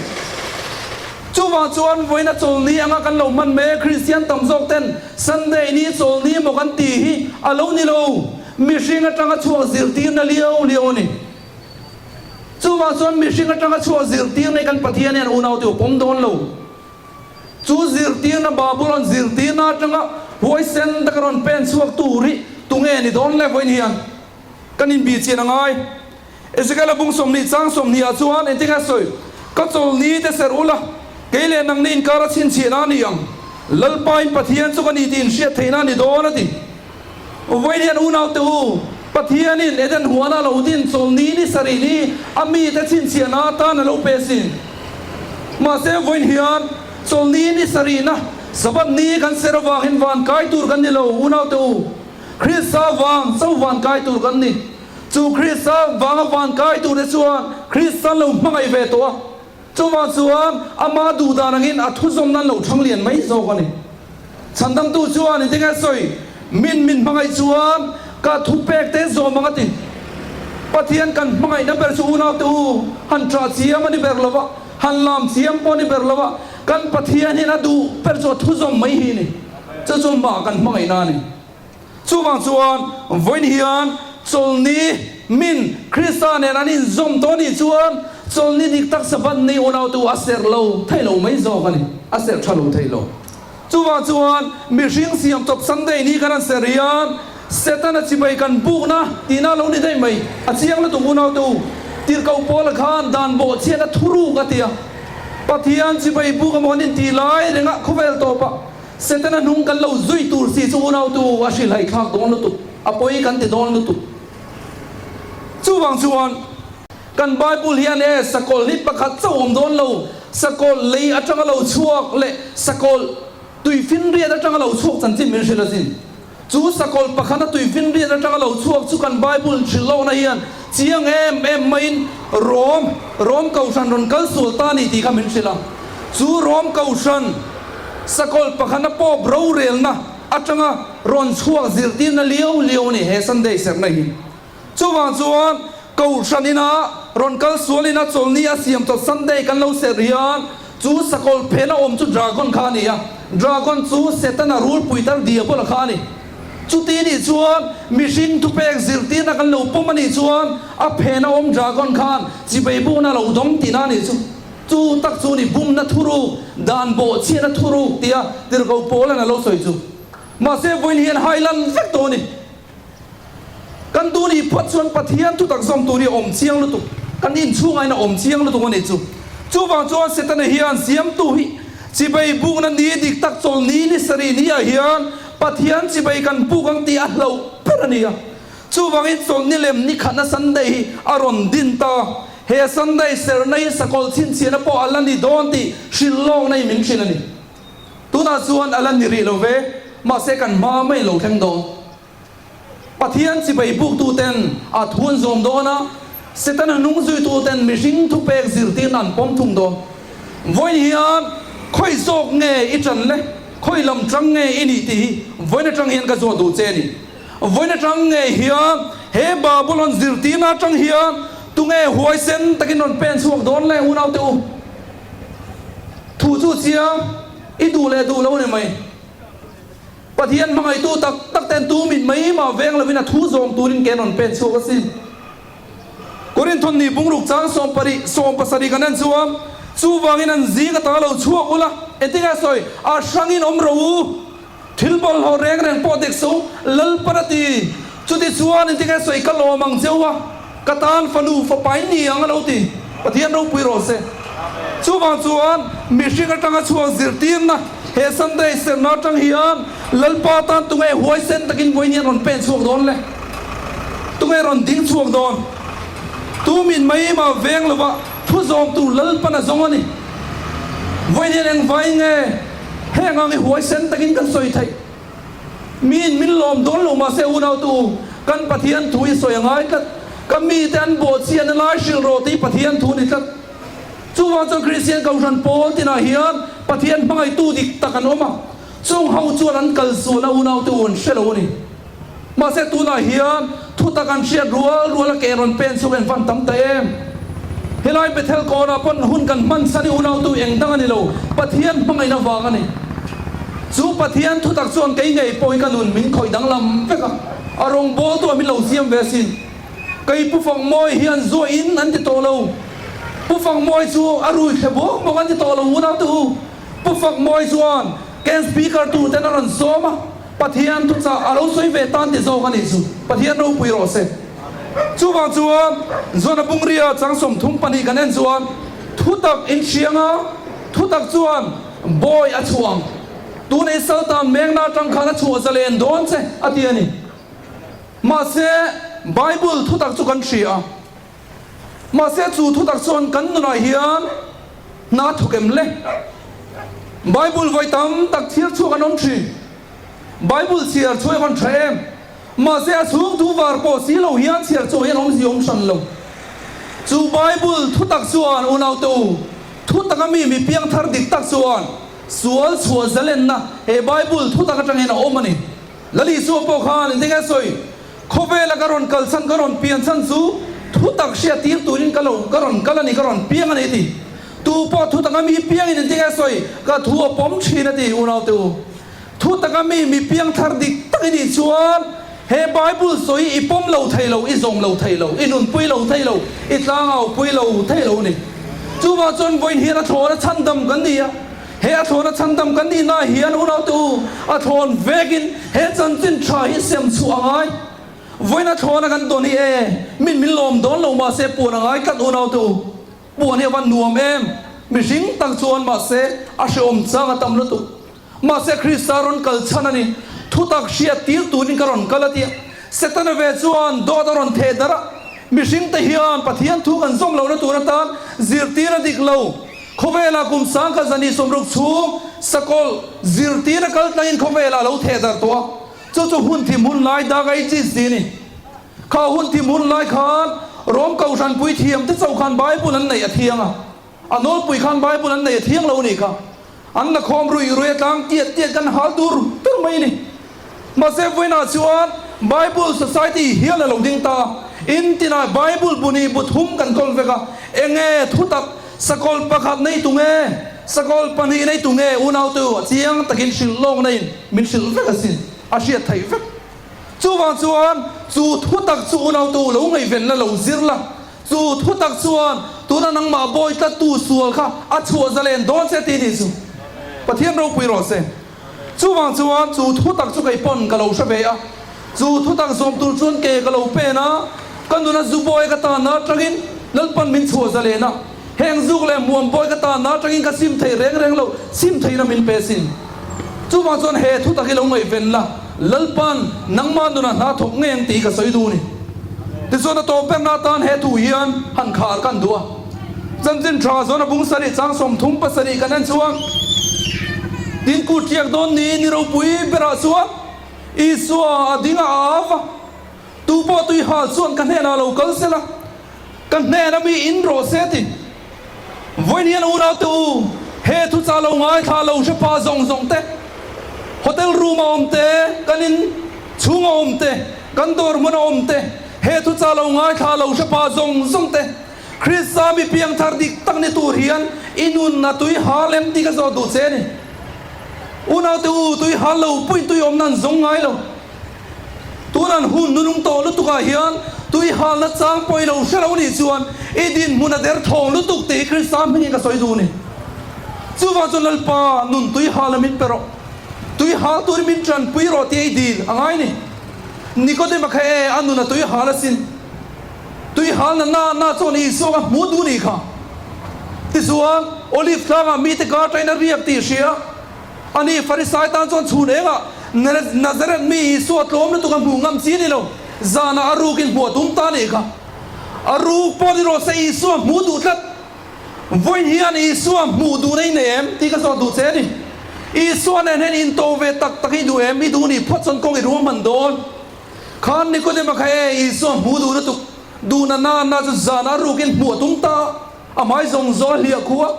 Chuvang chuan vawiina chawlni anga kan lo hman mai a Kristian tam zawk ten Sunday ni chawlni emaw kan tih hi a lo ni lo, mihring atanga chhuak zirtirna liau liau a ni. Chuvang chuan mihring atanga chhuak zirtirna hi kan Pathian hian unaute u pawm dawn lo. Chu zirtirna Babulon zirtirna atanga huaisen taka rawn pen chhuak tur hi tunge ni dawn le vawiin hian kan inbih chian a ngai. Ezekiel-a bung 20 chang 20 ah chuan engtin nge a sawi? Ka chawlni te serh ula, kei leh nangni inkar a chhinchhiahna a ni ang. Lalpa in Pathian chu ka ni tih inhriat theihna a ni dawn a ti. Vawiin hian unaute u, Pathianin Eden huana lo din chawlni ni sarih ni a mite chhinchhiahna atan a lo pe sin. Mahse vawiin hian chawlni ni sarihna Sabbath ni kan ser avangin van kai tur kan ni lo, unaute u. Krista vang chauh van kai tur kan ni. Chu Krista vanga van kai turte chuan Krista an lo hmangaih ve tawh a. Chuvang chuan ama duh dan angin a thuzawm nan lo thang lian mai zawk a ni. Chhandamtu chuan engtin nge sawi? Min min hmangaih chuan ka thupek te zawm ang a ti. Pathian kan hmangaihna ber chu unaute u han ṭah chiam a ni ber lo va, han lam chiam pawh a ni ber lo va, kan Pathian hian a duh ber chu a thuzawm mai hi a ni. Chu chu mah kan hmangaihna a ni. Chuvang chuan vawiin hian chawlhni min Krista nen an inzawm tawh anih chuan chawlhni dik tak Sabbath ni unautu a serh lo thei lo mai zawk a ni, a serh tha lo thei lo. Chuvang chuan mihring siam chawp Sunday ni kan han serh hian Setana chibai kan bukna tihna lo ni daih mai, a chiang lutuk unautu. Tirhkoh Paula khan dan bawhchhiatna thuruk a ti a, Pathian chibai buk emaw an intih lai rengah khawvel tawpah Setana hnung kan lo zui tur si chu unautu a hrilhhaih thlak dawn lutuk, a pawi kan ti dawn lutuk. Chuvang chuan kan Bible hian e sakawlh hi pakhat chauh awm dawn lo, sakawlh lei atanga lo chhuak leh sakawlh tuifinriat atanga lo chhuak chanchin min hrilh asin. Chu sakawlh pakhata tuifinriat atanga lo chhuak chu kan Bible hrilhlawkna hian chiang em em maiin Rom, Rom Kohhran rawn kal sual ta a ni tih kha min hrilh a. Chu Rom Kohhran sakawlh pakhata Pope rorelna atanga rawn chhuak zirtirna liau liau a ni he Sunday serhna hi. Chuvang chuan Kohhran ina rawn kal sual ina chawlhni a siam chawt Sunday kan lo serh hian chu sakawlh phena awm chu Dragon kha a ni a, Dragon chu Setana rulpui tar Diabola kha a ni. Chuti nih chuan mihring thupek zirtirna kan lo pawm a nih chuan a phena awm Dragon khan chibei bukna a lo dawng tihna a nih chu. Chu tak chu ni bumna thuruk, dan bawhchhiatna thuruk tia Tirhkoh Paula'n a lo sawi chu. Mahse vawiin hian hailan vek tawh a ni. Kan duh nih phawt chuan Pathian thutak zawm tur hi a awm chiang lutuk, kan inchhungain a awm chiang lutuk a nih chu. Chuvang chuan Setana hian siamtu hi chibei bukna ni dik tak chawl ni ni sarih ni ah hian Pathian chibei kan buk ang tih a hlauh ber a ni a. Chuvangin chawlh ni lem ni khatna Sunday hi a rawn din ta. He Sunday serhna hi sakawlh chhinchhiahna pawh a la ni dawn tih hrilh lawkna hi min hrilh a ni. Tunah chuan a la ni rih lo ve, mahse kan hma mai lo thleng dawn. Pathian chibai buktuten a thu an zawm dawn a, Setana hnung zuituten mihring thupek zirtirna an pawm thung dawn. Vawiin hian khawi zawk nge i ṭan le, khawi lam ṭang nge i nih tih hi vawiin aṭang hian ka zawt duh che a ni. Vawiin aṭang nge hian he Babulon zirtirna aṭang hian tunge huaisen takin rawn pen chhuak dawn le unaute u? Thu chu chiang i duh leh duh lo a ni mai. Pathian hmangaihtu tak tak ten tu min mai mah veng lovin a thu zawm turin ke an rawn pen chhuak asin. Korinthon ni bungruk chang sawmpari sawmpasarih kan en chuan chuvangin an zing atanga lo chhuak ula engtin nge sawi a hrangin awm ro u. Thil bawlhhlawh reng reng pawh dik suh, Lalpan a ti. Chuti chuan engtin nge sawi ka lawm ang cheu a, ka tan fanu fapa in ni ang a lo ti. Pathian ropui rawh se. Chuvang chuan mihring atanga chhuak zirtirna he Sunday serna atang hian Lalpa tan tunge huaisen takin vawiin hian rawn pen chhuak dawn le? Tunge rawn ding chhuak dawn? Tu min mai mah veng lova thu zawm tur Lalpan a zawng a ni. Vawiin hian engvai nge? Heng ang i huaisen takin kan sawi theih. Miin min lawm dawn lo mahse unautu u, kan Pathian thu i sawi a ngai tlat. Ka mite an bawhchhiatna lai hrilh rawh tih Pathian thu a ni tlat. Chuvang chuan Kristian Kohhran pawl tinah hian Pathian hmangaihtu dik tak an awm a, chung ho chuan an kal sualna unaute u an hre lo a ni. Mahse tunah hian thutak an hriat rual rual a ke rawn pen chhuak en van tam ta em? Helai Bethel kawnah pawn hun kan hman chhan i unautu eng dang a ni lo, Pathian hmangaihna vang a ni. Chu Pathian thutak chuan kei ngei pawh hi ka nun min khawih danglam vek a, a rawngbawltu ah min lo siam ve asin. Kei Pu Fangmawi hian zuah in an ti tawh lo. Pu Fangmawi chu a rui thle buak buak an ti tawh lo unautu u. Pu Fangmawi chuan Ken Speaker tur ten a rawn sawm a. Pathian thuchah a lo sawi ve tan ti zawk a nih chu. Pathian ropui rawh se. Chuvang chuan Jona Bungria chang 32 kan en chuan thutak in hriang a, thutak chuan bawi a chhuah ang. Tuna i saltan mengna atang khan a chhuah zalen dawn che a ti a ni. Mahse Bible thutak chu kan hria a. Mahse chu thutak chuan kan nunah hian hna thawk em le? Bible vawi tam tak chhiar chhuak an awm thin. Bible chhiar chhuah erawh an tha em? Mahse a chhung thu var pawh si lo hian chhiar chhuah hian awmzia awm hran lo. Chu Bible thutak chuan unaute u, thutak a mi mi piangthar dik tak chuan sual chhuah zalenna he Bible thutak atangin a awm a ni. Lal Isua pawh khan engtin nge sawi? Khawvela ka rawn kal chhan, ka rawn pian chhan chu thutak hriat tir turin ka lo, ka rawn kal a ni, ka rawn piang a ni a ti. Tu pawh thutak a mi piangin engtin nge sawi? Ka thu a pawm thin a ti, unaute u. Thutak a mi mi piang thar dik tak i nih chuan he Bible sawi i pawm lo thei lo, i zawm lo thei lo, i nunpui lo thei lo, i tlangaupui lo thei lo a ni. Chuvang chuan vawiin hian a thlawna chhandam kan ni a. He a thlawna chhandam kan nih na hian unaute u, a thlawn vekin he chanchin tha hi sem chhuah a ngai. Vawiin a thlawna kan tawn hi e, min min lawm dawn lo mahse puan a ngai tlat unaute u. Puan hi a van nuam em, mihring tak chuan mahse a hreawm chang a tam lutuk. Mahse Krista rawn kal chhan a ni, thutak hriat tir turin ka rawn kal a tia. Setana ve chuan dawt a rawn theh darh a, mihringte hian Pathian thu kan zawm lohna tur atan zirtir a dik lo. Khawvela kum 10,160 chhung sakawlh zirtir a kal tlangin khawvelah a lo theh darh tawh a. Chu chu hun thim hun lai Dark Ages tih a ni. Kha hun thim hun lai khan Rom Kohhran puithiam te chauh khan Bible an neih a thiang a. A nawlpui khan Bible an nei a thiang lo a nih kha. An la khawm ruih ruih a tlang tiat tiat kan hal tur tur mai a ni. Mahse vawiinah chuan Bible Society hian a lo ding ta. In tinah Bible bu nih bu thum kan kawl vek a. Enge thutak sakawl pakhat nei tu nge, sakawl pahnih nei tu nge unautu a chiang takin hrilh lawkna in min hrilh vek asin, a hriat theih vek. Chuvang chuan chu thutak chu unautu lo ngaihven la lo zir la. Chu thutak chuan tuna nangmah bawi tlattu sual kha a chhuah zalen dawn che tih nih chu Pathian ropui rawh se. Chuvang chuan chu thutak chu kei pawn ka lo hre ve a, chu thutak zawm tur chuan ke ka lo pen a, ka nuna zu bawi ka tanna atangin Lalpan min chhuah zalen a, heng zuk leh hmuam bawi ka tanna atangin ka sim thei reng reng lo, sim theihna min pe sin. Chuvang chuan he thutak hi lo ngaihven la, Lalpan nangmah nunah hna thawk ngei ang tih ka sawi duh a ni. Tichuan a tawp berna atan he thu hian han khar kan duh a. Chanchin tha zawn a bung sarih chang 37 kan en chuan, Tin kut tiak dawn ni ni ropui berah chuan Isua a ding a a av a, Tu pawh tui hal chuan ka hnenah lo kal se la, ka hnena mi in rawh se ti. Vawiin hian unaute u, he thuchah lo ngaithla lo hre pa zawng zawng te, hotel room a awm te, kan in chhung a awm te, kan dawr hmun a awm te, he thuchah lo ngaithla lo hre pa zawng zawng te, Krista mi piangthar dik tak ni tur hian i nun a tui hal em tih ka zawh duh che a ni. Unaute u, tui hal lo pawhin tui awmna an zawng ngai lo. Tunan hun nunung tawh lutukah hian tui halna chang pawh i lo hre lo nih chuan i dinhmun a der thawng lutuk tih hi Krista hmingin ka sawi duh a ni. Chuvang chuan Lalpa nun tui halna min pe rawh, tui hal turin min tanpui rawh tih a i dil a ngai ni. Nikodema kha e a nun a tui hal asin. Tui halna na na chuan Isua ka hmu duh nih kha. Tichuan Olive tlangah mite kar tain a riak tih hria. A ni, Farisai tan chuan chhun engah Nazareth mi Isua tlawm lutuk a hmuh ngam chi a ni lo, zanah a rukin hmuh a tum ta a nih kha. A ruk pawh ni rawh se Isua hmuh duh tlat. Vawiin hian Isua hmuh duhna i nei em tih ka zawt duh che a ni. Isua nen hian into ve tak tak i duh em? I duh nih phawt chuan kawng i ruah hman dawn. Khan Nikodema kha e Isua hmuh duh lutuk duhna na na chu zanah a rukin hmuh a tum ta a, a hmai zawng zawng a hliah khu a.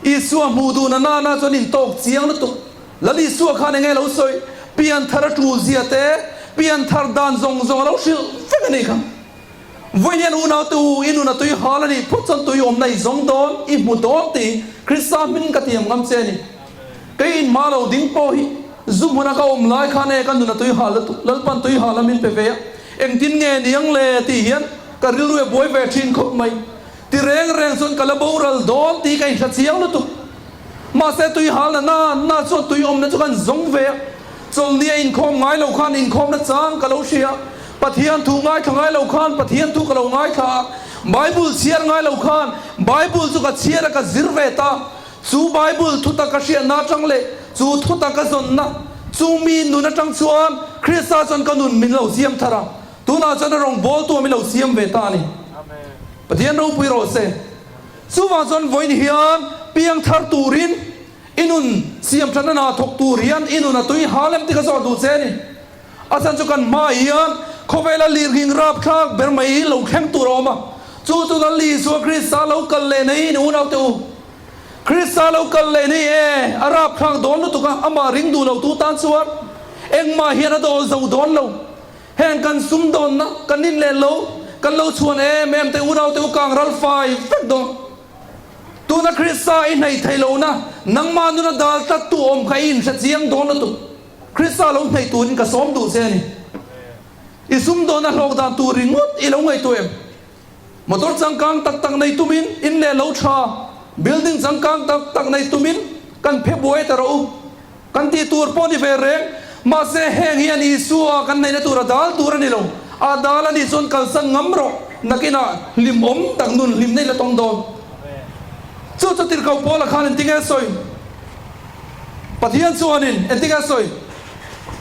Isua hmuh duhna nana chuan in tawk chiang lutuk. Lal Isua khan enge lo sawi? Pianthar a tul zia te, pianthar dan zawng zawng a lo hrilh vek a nih kha. Vawiin hian unaute u, i nun a tui hal a nih phawt chuan tui awmna i zawng dawn, i hmu dawn tih Krista hming ka tiam ngam che a ni. Kei in hma lo ding pawh hi zu hmuna ka awm lai khan e ka nun a tui hal lutuk, Lalpan tui hal a min pe ve a, engtin nge niang le tih hian ka rilru a buai ve thin khawp mai. Ti reng reng chuan ka la boral dawn tih ka inhla chiang lutuk. Mahse tui halna na na chuan tui awmna chu kan zawng ve a. Chawlhni a inkhawm ngai lo khan inkhawmna chang ka lo hria. Pathian thu ngaithla ngai lo khan Pathian thu ka lo ngaithla a. Bible chhiar ngai lo khan Bible chu ka chhiar a ka zir ve ta. Chu Bible thutak ka hriatna atang leh chu thutak ka zawnna chu mi nun atang chuan Krista chuan ka nun min lo siam thar a. Tunah chuan a rawngbawltu a min lo siam ve ta a ni. Pathian ropui rawh se. Chuvang chuan vawiin hian piang thar turin i nun siam thatna hna thawk tur hian i nun a tui hal em tih ka zawh duh che a ni. A chhan chu kan hmaah hian khawvela lirnghing rapthlak ber mai hi lo thleng tur a awm a. Chu chu Lal Isua Krista lo kal leh nei in unaute u. Krista lo kal leh nei e, a rapthlak dawn lutuk a, amah ring duh lo tu tan chuan engmah hian a dawl zo dawn lo. Heng kan sumdawnna, kan in leh lo, kan lo chhuan em em te unaute u kang ral fai vek dawn. Tuna Krista i hnaih theih lohna, nangmah nuna dal tlat tu awm kha i inhre chiang dawn lutuk. Krista lo hnaih turin ka sawm duh che a ni. I sumdawnna hlawk dan tur ringawt i lo ngaihtuah em? Motor changkang tak tak nei tumin in leh lo tha, building changkang tak tak nei tumin kan phe buai ta rawh u. Kan tih tur pawh ni ve reng, mahse heng hian Isua kan neihna tur a dal tur a ni lo. A dal a nih chuan kalsan ngam rawh, nakinah hlimawm tak nun hlimna i la tawng dawn. Chu chu tirhkoh Paula khan engtinge a sawi? Pathian chuanin engtinge a sawi?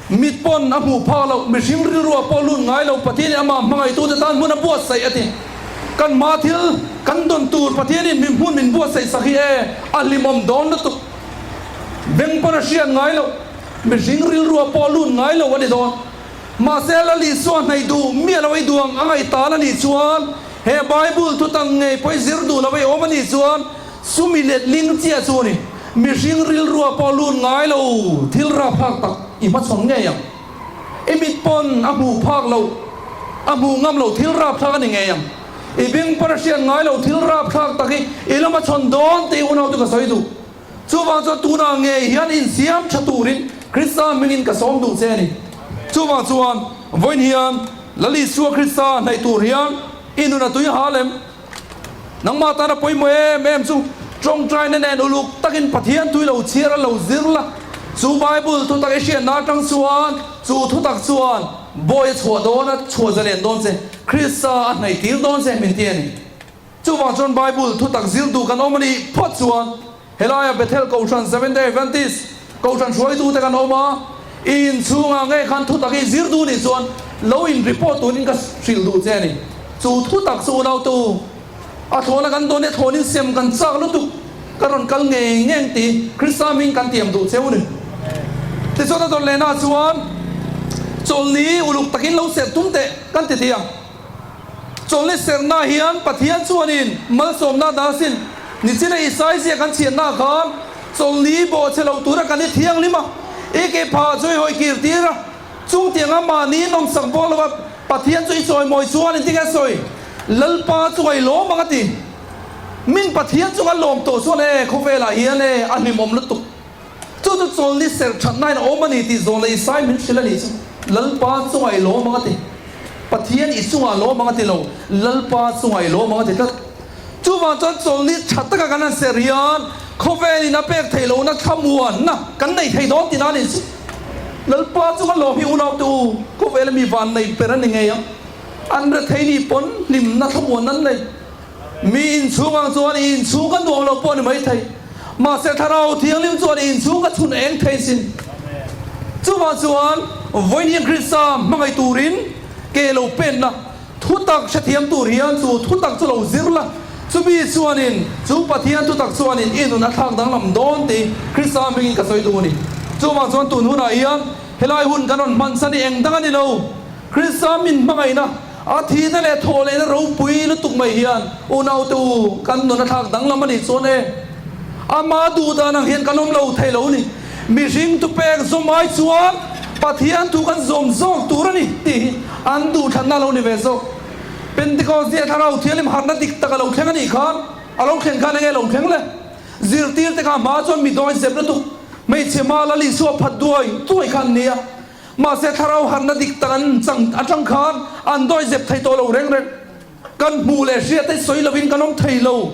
Mit pawn a hmuh phak loh, mihring rilruah pawh lut ngai lo, Pathianin amah hmangaihtute tan hmun a buatsaih a ti. Kan hma thil kan dawn tur Pathianin min hmun min buatsaih sak hi e, a hlimawm dawn lutuk. Beng pawn a hriat ngai loh. Mihring rilrua pawh lut ngai lo a ni dawn. Mahse, Lal Isua hnaih duh miah lo ei duang a ngaihtan a nih chuan, he Bible thutak ngei pawh i zir duh lo ei awm a nih chuan, chumi letling chiah chu a ni. Mihring rilrua pawh lut ngai lo thil rapthlak tak i hmachhawn ngei ang. I mit pawn a hmuh phak loh, a hmuh ngam loh thil rapthlak a ni ngei ang. I beng pawn a hriat ngai loh thil rapthlak tak hi i la hmachhawn dawn tih unau chu ka sawi duh. Chuvang chuan tunah ngei hian insiam tha turin Krista hmingin ka sawm duh che a ni. Chuvang chuan vawiin hian Lal Isua Krista hnaih tur hian i nun a tui hal em? Nangmah tana pawimawh em em chu tawngtaina nen uluk takin Pathian tui lo chhiar a lo zir la. Chu Bible thutak i hriatna atang chuan chu thutak chuan bawi a chhuah dawn a, chhuah zalen dawn che, Krista a hnaih tir dawn che min ti a ni. Chuvang chuan Bible thutak zir duh kan awm a nih phawt chuan helaia Bethel Kohhran Seventh Day Adventist Kohhran hruaitute kan awm a, i inchhungah ngei khan thutak i zir duh nih chuan lo in report turin ka hrilh duh che a ni. Chu thutak chu unautu a thlawna kan dawn hi thlawnin sem kan chak lutuk ka rawn kal ngei ngeng tih Krista hming kan tiam duh cheu a ni. Tichuan a dawn lehnaah chuan chawlhni uluk takin lo serh tum teh kan ti thei ang. Chawlhni serhna hian Pathian chuanin malsawmna a dah asin. Nichina Isai zia kan chhiatna khan chawlhni bawhchhe lo tura kan i thianghlim a, i ke phah chu i hawi kir tir a, chungtianga mahni nawmsak bawk lova Pathian chu i chawimawi chuan engtin nge a sawi? Lalpa chu ngailawm ang a ti. Min Pathian chu ngalawm tawh chuan e khawvelah hian e a hlimawm lutuk. Chu chu chawlhni serh thatnain a awm a ni tih zawn leh Isai min hrilh a nih chu. Lalpa chungah i lawm ang a ti. Pathian i chungah lawm ang a ti lo, Lalpa chungah i lawm ang a ti tlat. Chuvang chuan chawlhni tha taka kan han serh hian khawvelin a pek theih lohna thlamuanna kan nei thei dawn tihna a nih chu. Lalpa chunga lawm hi unaute u, khawvela mi van nei ber a ni ngei ang. An rethei nih pawn hlimna thlamuanna an nei. Mi inchhung ang chuan i inchhung ka nuam lo pawh a ni maithei. Mahse Thlarau Thianghlim chuan i inchhung ka chhun eng thei sin. Chuvang chuan vawiin Krista hmangaih turin ke lo penna thutak hrethiam tur hian chu thutak chu lo zir la, chumi chuanin chu Pathian thutak chuanin i nun a thlak danglam dawn tih Krista hmingin ka sawi duh a ni. Chuvang chuan tun hunah hian helai hun kan rawn hman chhan hi eng dang a ni lo. Krista min hmangaihna A thihna leh thawh lehna ropui lutuk mai hian unaute u kan nun a thlak danglam a nih chuan e, ama duh dan ang hian kan awm lo thei lo ni. Mihring thupek zawm ai chuan Pathian thu kan zawm zawk tur a ni tih hi an duhthlanna a lo ni ve zawk. Pentecost nia Thlarau Thianghlim harhna dik tak a lo thleng a nih khan, a lo thlen khan enge a lo thleng le? Zirtirte kha hma chuan mi dawi zep lutuk, hmeichhe hma Lal Isua phat duai duai kha an ni a. Mahse thlarau harhna dik tak an chang atang khan an dawi zep thei tawh lo reng reng. Kan hmuh leh hriat te sawi lovin kan awm thei lo.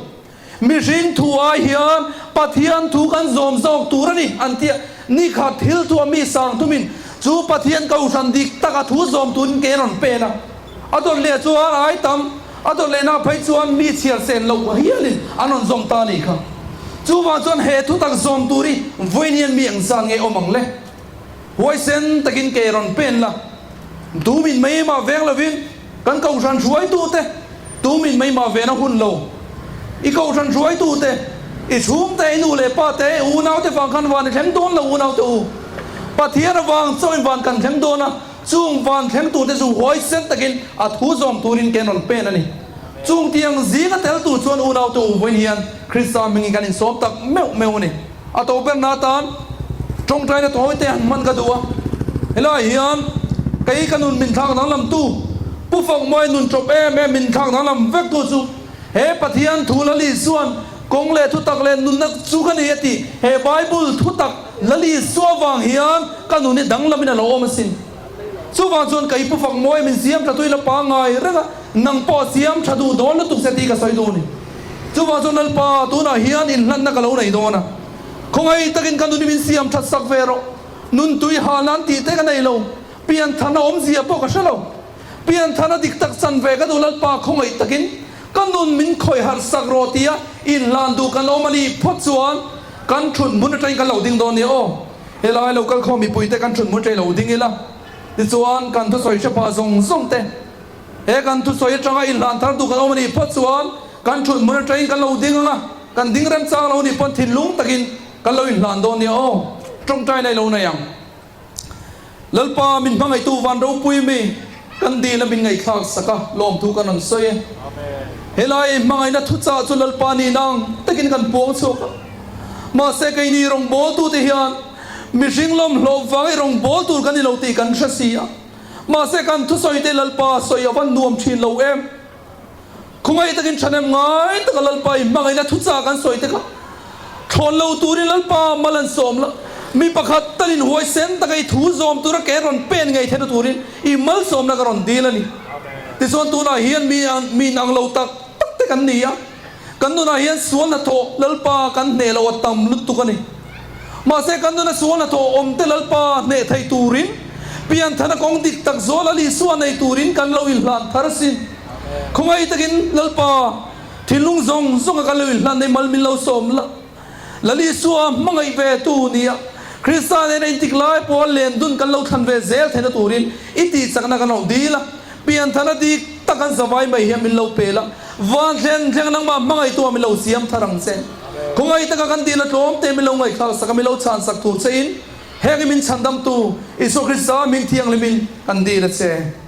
Mihring thu ai hian Pathian thu kan zawm zawk tur a ni an ti a, nikhat thil thu a mi sang thumin chu Pathian kohhran dik tak a thu zawm turin ke rawn pen a. A dawt leh chuan ai tam, a dawt lehna phei chuan mi chhiar sen loh hialin an rawn zawm ta a nih kha. Chuvang chuan he thutak zawm tur hi vawiin hian mi engzat nge awm ang le? Huaisen takin ke rawn pen la, tumin mai mah veng lovin kan kohhran hruaitute tumin mai mah ven a hun lo. I kohhran hruaitute, i chhungte, i nu leh pa te, i unaute vang khan van i thleng dawn lo unaute u. Pathian avang chauhin van kan thleng dawn a, chung van thleng turte chu huaisen takin a thu zawm turin ke rawn pen a ni. Chung tiang zinga tel tur chuan unaute u vawiin hian Krista hmingin kan insawm tak meuh meuh a ni. A to berna atan tawngtaina tawi te han hman ka duh a, helaiah hian kei ka nun min thlak danglamtu Pu Fakmawia nun tawp em em min thlak danglam vektu chu he Pathian thu Lali chuan kawng leh thutak leh nunna chu ka ni a ti. He Bible thutak Lali Isua vang hian ka nun hi danglamin a lo awm asin. Chuvang chuan kei Pu Fakmawia min siam tha tuin a pangngai reng a, nang pawh a siam tha duh dawn lutuk che tih ka sawi duh a ni. Chuvang chuan Lalpa, tunah hian inhlanna ka lo nei dawn a, khawngaih takin ka nuni min siam that sak ve rawh. Nun tui hal nan tih te ka nei lo, pianthana awmzia pawh ka hre lo. Pianthana dik tak chan ve ka duh Lalpa, khawngaih takin ka nun min khawih harh sak rawh tia inhlan duh kan awm a nih phawt chuan kan thut hmun atangin kan lo ding dawn nia aw. Helai lo kal khawm mipuite kan thut hmun atangin lo ding ila, tichuan kan thusawi hre phah zawng zawng te, He kan thusawi atanga inhlan thar duh kan awm a nih phawt chuan kan thut hmun atangin kan lo ding ang a, kan ding remchang lo nih pawn thinlung takin kan lo inhlan dawn nia aw, tawngtai na i lo nei ang. Lalpa min hmangaihtu van ropui mi kan dil a min ngaihthlak sak a, lawmthu kan rawn sawi e. Helai hmangaihna thuchah chu Lalpa nih nang takin kan puang chhuak a. Mahse keini rawngbawltute hian mihring lawmhlawh vang i rawngbâwl tur kan ni lo tih kan hre si a. Mahse kan thusawite Lalpa sawi a van nuam thin lo em? Khawngaih takin ṭhahnem ngai taka Lalpa i hmangaihna thuchah kan sawi te kha thlawn lo turin Lalpa mal an sawm la, mi pakhat talin huaisen taka i thu zawm tura ke rawn pen ngei theihna turin i malsawmna ka rawn dil a ni. Tichuan tunah hian mi mi inang lo tak tak te kan ni a, kan nunah hian sual hnathawh Lalpa kan hneh loh a tam lutuk a ni. Mahse kan nuna sual hnathawh awm te Lalpa hneh thei turin pianthana kawng dik tak zual a Isua nei turin kan lo inhlan thar asin. Khawngaih takin Lalpa thinlung zawng zawnga kan lo inhlan nei mal min lo sawm la. Lal Isua hmangaih ve tu nia Krista nena intik lai pawha len dun kan lo thlan ve zel theihna turin i tihchakna kan lo dil a. Pianthana dik tak an zavai mai hian min lo pel a, van thlen thleng nangmah hmangaihtuah min lo siam thar ang che. Khawngaih taka kan dil a tlawm te min lo ngaihthlak sak a, min lo chhan sak tur che in heng i min chhandamtu Isua Krista min thianghlimin kan dil a che.